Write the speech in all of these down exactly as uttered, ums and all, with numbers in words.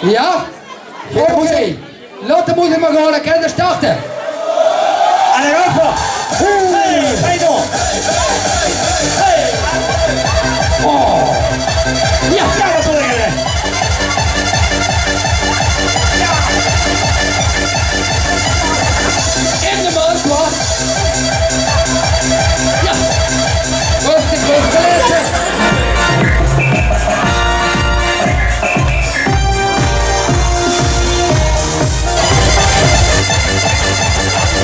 Ja? Oké. Laot de moeziek mer gaon, dan kinne v'r starte. Allee, gaon v'r. Hey, hey, door. Hey. Oh. Ja, ja, det wil ik. Ja. In de mand, hoor. Ja. Rustig, rustig.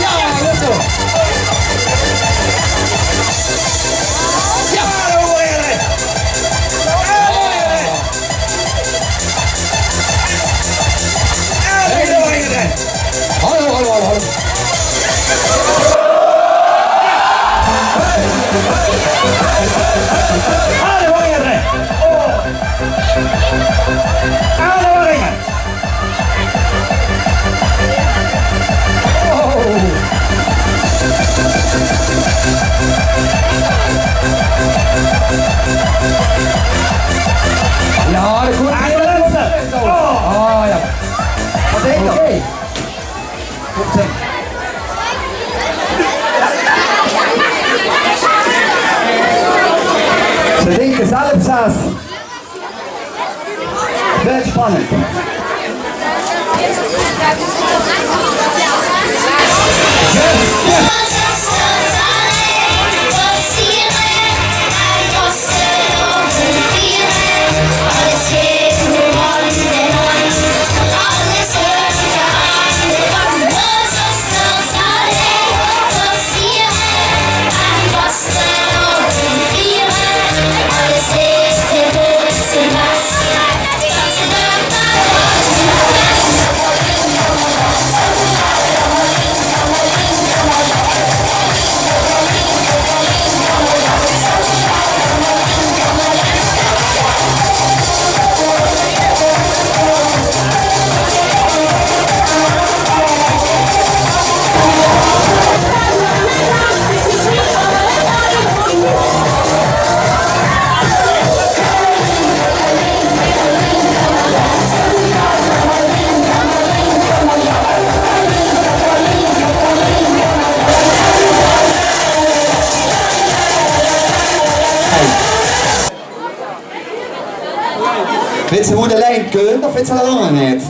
Ja, goed zo. Ja, hallo, hallo, hallo, hallo. Hallo, hallo. Hallo, hallo. Ja, det komt. Ah, ja. Wat denk je? Oké. Ze denken zelf zelfs. Wel spannend. Wits se wie de lijn kunt, of wits se det allemaol neet?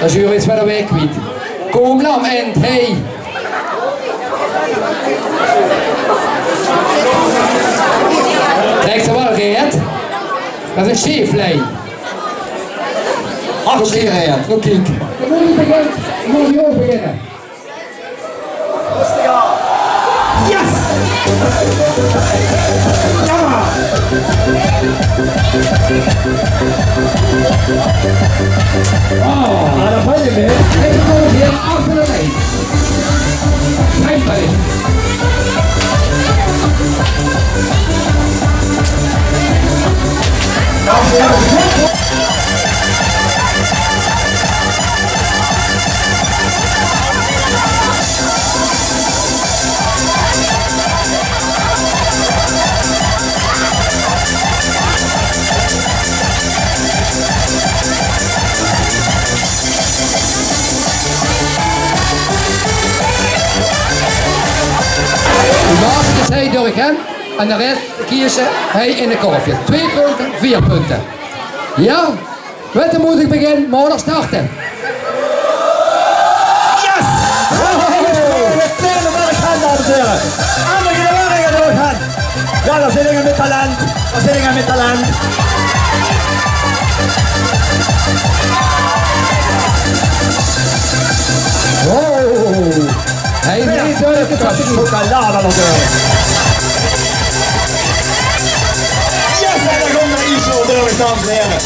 Dan zien v'r ins weer de waeg kwiet. Kom, lam, en hey. Trek ze waal reed. Det is ein sjeef lijn. Ach, sjeef lijn. Oké. Dan mót ich beginne. Dan mót ich ouch beginne. Yes! Ja! Oh, ah, det vèlt neet mee. Ich kóm hie achter de lijn. Schijnbaar. De basis is hie door, hè? En de rest kieze hie in de korfjes. Twee punte, veer punte. Ja? Mit de moeziek beginne, mót ich starte. Yes! Bravo! Mit de berg aan, dames en heren. Aan de berg aan. Ja, det zeen dinger mit talent. Det zeen dinger mit talent. Wow. Hie is de chocolade nog door. Yes, en dan komt er iets door, dames en heren.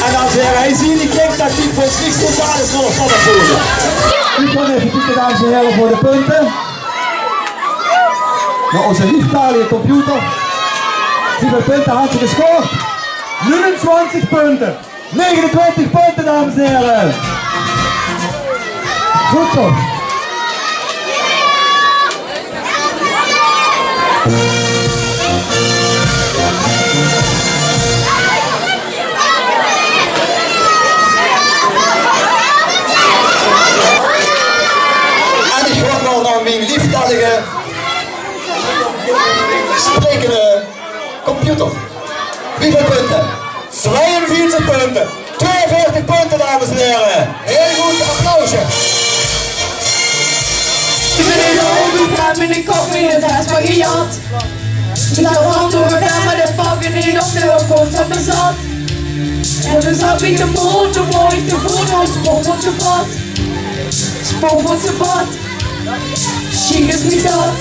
En dames en heren, hie zien die kick-tactiek van Schiks totaal is van de paddenstoelen. Ich gaon effe kieke, dames en heren, veur de punte. Nao ózze leeftalige computer. Wieväöl punte haet ze gescoord? Negenentwintig punte. Negenentwintig punte, dames en here. Good zo. En ich gaon noe nao mien leeftallige sprekende computer. Wieväöl punte? Tweeënveertig punte. Tweeënveertig punte, dames en here. Hiel good, applausje. Ich bön in de hoge trein mit de kop in de vest van gejat. Ich zit aan de kant door de berm, maar de pakken niet op de grond van de zat. En toen zat ik de motor, mooi te voet, als pop op zijn pad. Spop op zijn pad. Misschien is niet dat.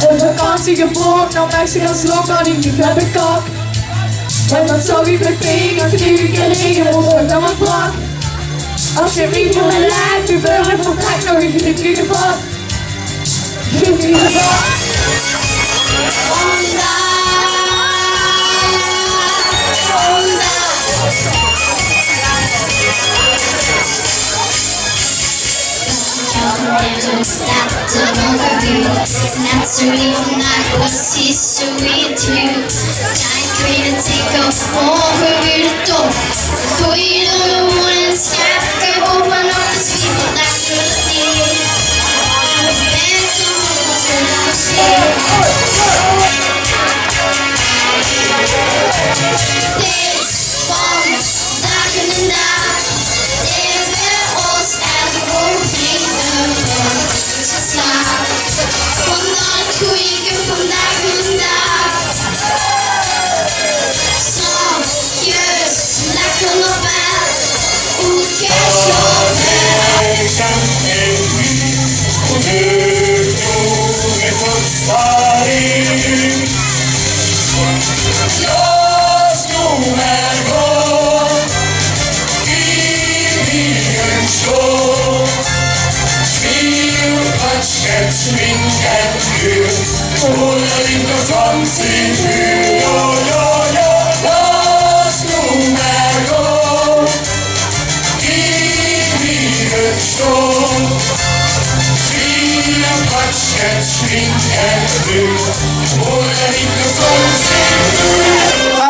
Een vakantie geboekt, dan ben ik als slok, dan ik niet naar de kak. En wat zou ik met pegen, natuurlijk en regen, of ik dan wat brak. Als je niet voor me lijkt, je bent een vertrek, nog een griepje gevat. Griepje gevat. Vandaag, vandaag. Naturally vandaag precies zoiets nieuws. Zijn tweede teken ongehuurde top. Gooi je door de hoorn en schaapke bovenop de spiegel. Daar gebeurt het niet. Ben toch wat er nog steeds. Dit is van Daag in de daag, leven os en hoofdlieden slaap. Vandaag goeie vandaag in de daag. Zachtjes, lekker naar bed. Goed geslopen. Los, doe maar gewoon. Iedereen schoon. Veel pasket, schmink en kleur. Voor de linkerkant zien uur. Ja, ja, ja. Los, doe maar gewoon.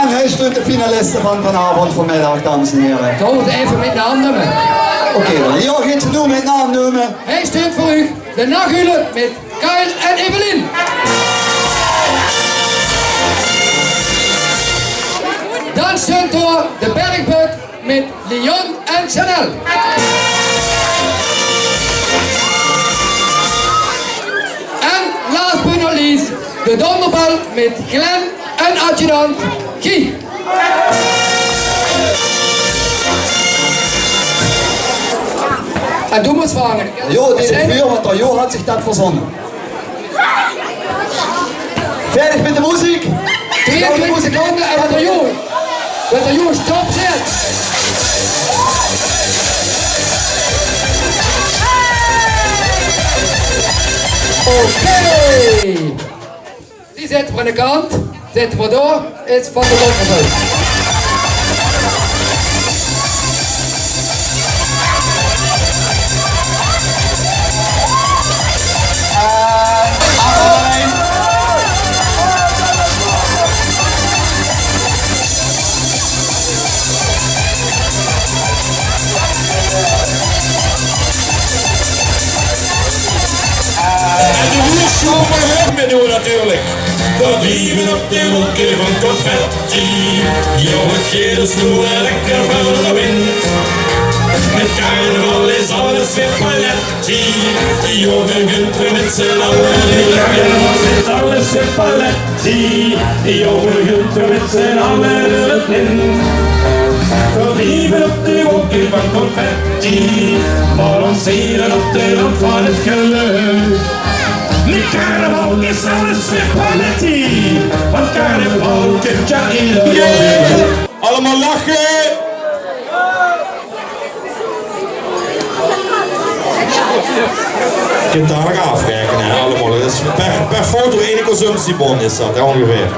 En hie sjtunt de finaliste van vanaovend, vanmiddag, dames en here. Doot effe mit naam neume. Oké dan. Jao, geet ze noe mit naam neume. Hie sjtunt veur uch de Nachuule mit Kyle en Evelien. Dan sjtunt dao de Bergbut mit Leon en Chanel. En last but not least, de Donderbal mit Glenn en adjudant Guy. En doe mós vange. Jo, dit is vuur, want d'r Jo haet zich det verzónne. Fertig mit de meziek. Drieëntwintig seconde en wat d'r Jo, wat d'r Jo sjtop zèt. Oké. Die zètte v'r aan de kant. Zètte v'r door. Is van de Donderbal. En de woersjoeper höb mit uch natuurlik. D'r drieve op de wolke van confetti. Jao, 't geit dus noe lekker veur de wind. Mit carnaval is alles weer paletti. Jao, v'r gunt mit z'n alle. Mit carnaval is alles weer paletti. Jao, v'r gunt mit z'n alle door 't lint. V'r drieve op de wolke van confetti. Balancere op de rand van 't geluk. Mit carnaval is alles weer paletti, want carnaval kump jao eder jaor weer. Allemaol lache! Kump dao nog aafraekene, hè, allemaol. Det is per, per foto eine consumptiebon is det, hè, óngeveer.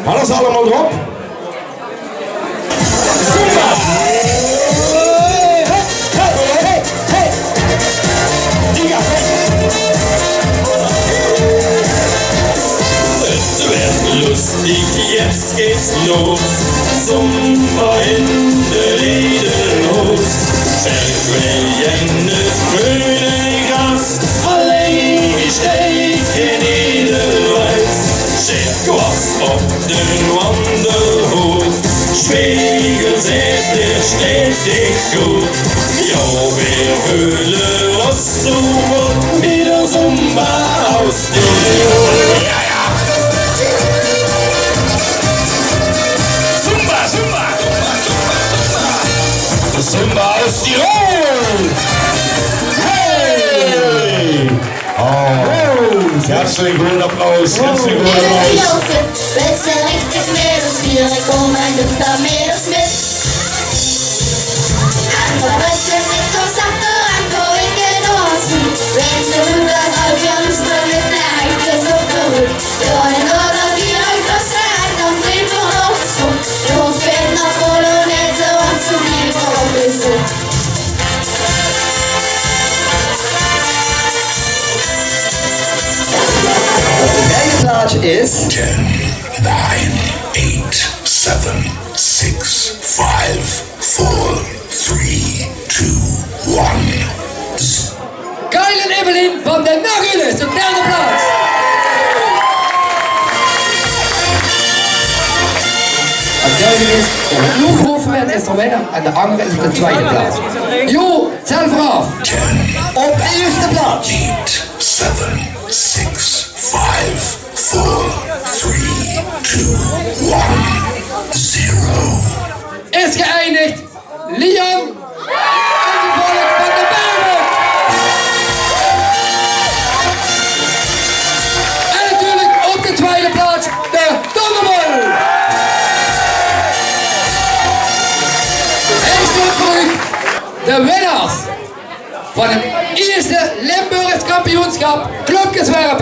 Hadde ze allemaol d'rop? Zumba! Hey, hey, hey, hey! Het werd lustig, jetzt geht's los. Zumba in de Ledenhoos. Scherp weer in het groene gras. Alleen is tegen ieder wijs. Zit was op de wandelhoek. Spiegel zegt er steeds dicht goed. Ja, weer vullen was zo wat midden Zumba aus. Ja, ja. Zumba, Zumba, Zumba, Zumba, Zumba. Zumba aus Tirol. Hey! Oh. Herzlich groot applaus, herzlich groot applaus. Beste richtig Mädels, wir kommen mit der Mädels mit. Andere Beste mit der Sache, andere Wege draußen. Wenn du das auf uns mit der Heike so verrückt. Ja, dann oder wir auf das Rad, dann bringen wir uns um. Du fährst nach Polonaise und zu mir auf Besuch. De derde plaats is ten, negen, ach, sèt, seks, vief, veer, dree, twee, ein. Kyle en Evelien van de Nagiles, de derde plaats. En duidelijk is, de ploeg Hoofdwet is de winnaar en de andere is op de tweede plaats. Jo, zelf af. Op de eerste plaats. Eight, seven, six, five, four, three, two, one, zero. Is geëindigd Lian en de Volk van de Bergen. En natuurlijk op de tweede plaats de Donderbol. Hij stond voor u de winnaars van het eerste Limburgs kampioenschap Klöpkeswerp.